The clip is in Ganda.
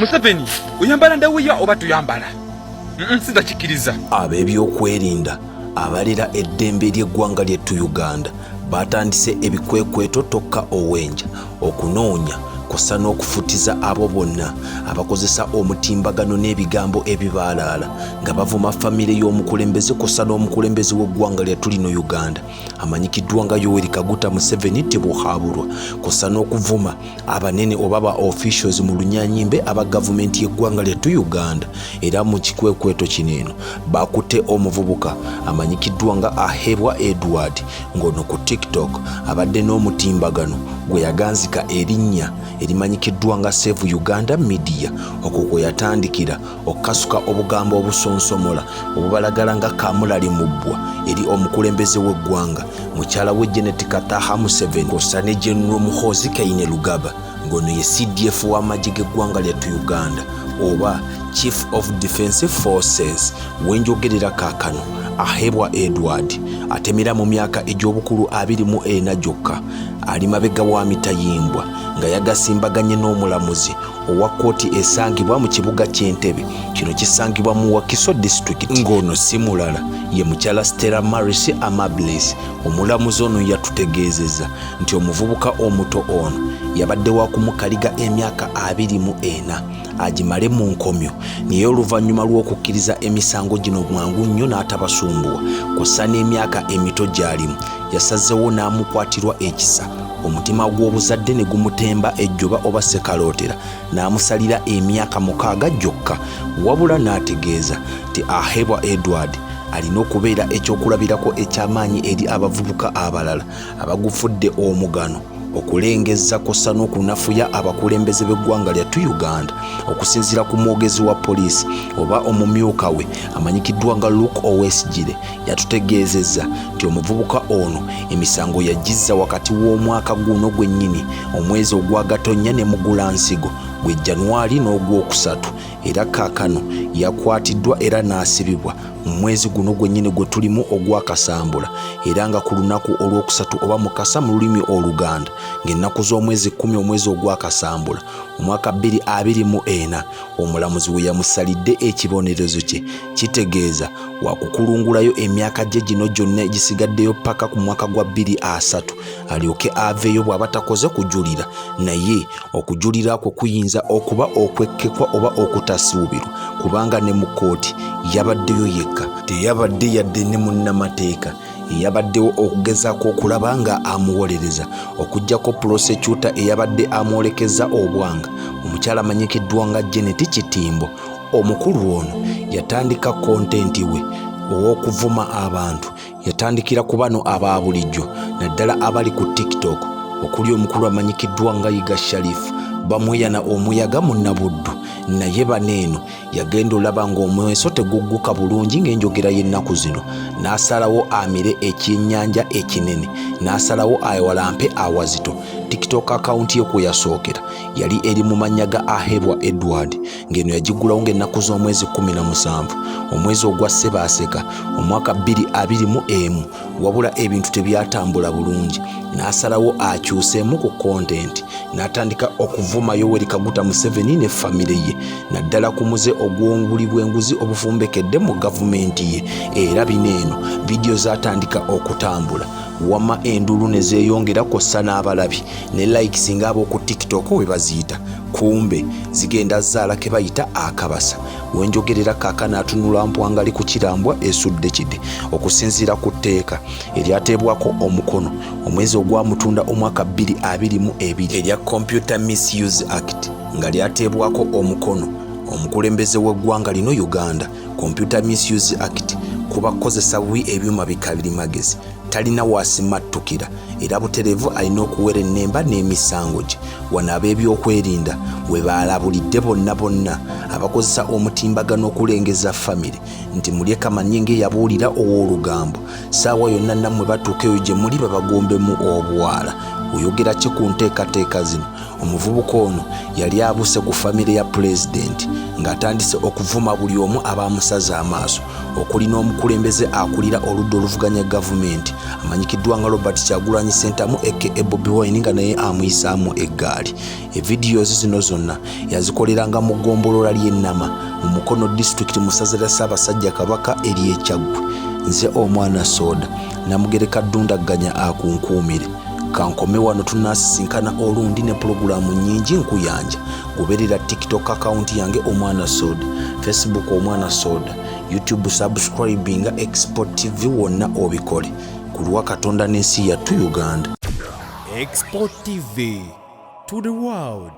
Museveni, oyambala ndawiya oba toyambala? Sitakikiriza. Ab'ebyokwerinda abalera eddembe ly'eggwanga lyettu Uganda batandise ebikwekweto tokka owenja okunoonya kw'ossa n'okufutiza abo bonna abakozesa omutimbagano n'ebigambo ebibaalaala nga bavuma famire y'omukulembeze kw'ossa n'omukulembeze w'eggwanga lyattu lino Uganda amanyikiddwa nga Yoweri Kaguta Museveni Tibuhaburwa, kw'ossa n'okuvuma abanene oba ba officials mu lunyanyimbe aba gavumenti y'eggwanga lyattu Uganda. Era mu kikwekweto kino eno bakutte omuvubuka amanyikiddwa nga Ahebwa Edward, ng'ono ku TikTok abadde n'omutimbagano gwe yaganzika erinnya erimanyikiddwa nga Save Uganda Media, okwo kwe yatandikira okukasuka obugambo obusonsomola obubalagala nga kamulali mu bbwa eri omukulembeze w'eggwanga, mukyala we Janet Kataaha Museveni, kw'ossa ne General Muhoozi Kainerugaba, ng'ono ye CDF w'amagye g'eggwanga lyattu Uganda oba Chief of Defense Forces. Wenjogerera kaakano, Ahebwa Edward atemera mu myaka egy'obukulu 24 gyokka, ali mabega wa mitayimbwa nga yagasimbaganye n'omulamuzi owa kkooti esangibwa mu kibuga ky'Entebe. Kino kisangibwa mu Wakiso District, ng'ono si mulala ye mukyala Stella Maris Amabilis. Omulamuzi ono yatutegeezezza nti omuvubuka omuto ono yabadde wa kumukaliga emyaka 24 agimale mu nkomyo, naye oluvannyuma lw'okukkiriza emisango gino bwangu nnyo n'atabasumbuwa kw'ossa n'emyaka emito gy'alimu, yasazewo n'amukwatirwa ekisa, omutima gw'obuzadde ne gumutemba ejjoba oba sekalootera, n'amusalira emyaka 6 gyokka. Wabula n'ategeeza nti Ahebwa Edward alina okubeera ekyokulabirako eky'amaanyi eri abavubuka abalala abagufudde omugano okulengezza kw'ossa n'okunafuya abakulembeze b'eggwanga lyattu Uganda. Okusinziira ku mwogezi wa poliisi oba omumyuka we amanyikiddwa nga Luke Owesigire, yatutegeezezza nti omuvubuka ono emisango yagizza wakati w'omwaka guno gwennyini omwezi ogwa Gatonnya ne Mugulansigo gwe Januari n'ogwokusatu, era kaakano yakwatiddwa era n'asibibwa mu mwezi guno gwennyini gwe tulimu ogwakasambula, era nga ku lunaku olwokusatu oba Mukasa mu lulimi Oluganda, ng'ennaku z'omwezi 10 omwezi ogwakasambula omwaka 2024, omulamuzi we yamusalidde ekibonerezo kye. Kitegeeza wakukulungulayo emyaka gye gino gyonna egisigaddeyo paka ku mwaka gwa 2030 alyoke aveeyo bw'aba takoze kujulira. Naye okujulira kwe kuyinza okuba okwekkekwa oba okutasuubirwa, kubanga ne mu kkooti yabaddeyo yekka, teyabadde yadde ne munnamateeka eyabaddewo okugezaako okulaba nga amuwolereza, okuggyako prosecutor eyabadde amwolekezza obwanga, omukyala amanyikiddwa nga Janet Kitimbo. Omukulu ono yatandika content we ow'okuvuma abantu, yatandikira ku bano aba bulijjo, naddala abali ku TikTok, okuli omukulu amanyikiddwa nga Yiga Sharifu bamweyana omuyaga munnabuddu. Naye bano eno yagenda olaba ng'omweso tegugguka bulungi ng'enjogera y'ennaku zino, n'asalawo amire ekyennyanja ekinene, n'asalawo awalampe awazito. TikTok akawunti ye kwe yasookera yali eri mu mannya ga Ahebwa Edward, ng'eno yagigulawo ng'ennaku z'omwezi 17 omwezi ogwa Ssebaaseka omwaka 2021. Wabula ebintu tebyatambula bulungi, n'asalawo akyuseemu ku content, n'atandika okuvuma Yoweri Kaguta Museveni ne famire ye, naddala ku muze ogw'obuli bw'enguzi obufumbekedde mu gavumenti ye. Era bino eno vidiyo zaatandika okutambula, wama enduulu ne zeeyongera kw'ossa n'abalabi ne likes ng'ab'oku TikTok bwe baziyita, kumbe zigenda zaala ke bayita akabasa. Wenjogerera kaakano atunula mpwangali ku kirambwa esudde kide. Okusinziira ku tteeka eryateebwako omukono omwezi ogwa Mutunda omwaka 2022 erya Computer Misuse Act, nga lyateebwako omukono omukulembeze w'eggwanga lino Uganda, Computer Misuse Act kuba kukozesa bubi ebyuma bikalimagezi, talina wasimattukira era butereevu alina okuwera ennemba n'emisango gye. Wano ab'ebyokwerinda we baalabulidde bonna bonna abakozesa omutimbagano okulengeza famire nti mulye kamanye ng'eyabuulira ow'olugambo, ssaawa yonna nammwe batuuka eyo gye muli babagombemu obwala. Oyogera ki ku nteekateeka zino Omuvubuka ono yali abuse ku famire ya pulezidenti ng'atandise okuvuma buli omu aba amusaze amaaso okuli n'omukulembeze akulira oludda oluvuganya gavumenti amanyikiddwa nga Robert Kyagulanyi Ssentamu aka Bobi Wine nga naye amuyisaamu eggaali. Evidiyozi zino zonna yazikoleranga mu ggombolola ly'e Nama mu Mukono disitulikiti mu ssaza lya Ssaabasajja Kabaka ery'e Kyaggwe. Nze omwana Soda Namugereka Ddunda Gganya akunkuumire. Kankome wano tunaasisinkana olundi ne pulogulaamu nnyingi nkuyanja. Goberera TikTok akawunti yange Omwana Soda, Facebook Omwana Soda, YouTube subscribinga Export TV wonna obikole. Ku lwa Katonda n'ensi yattu Uganda. Export TV to the world.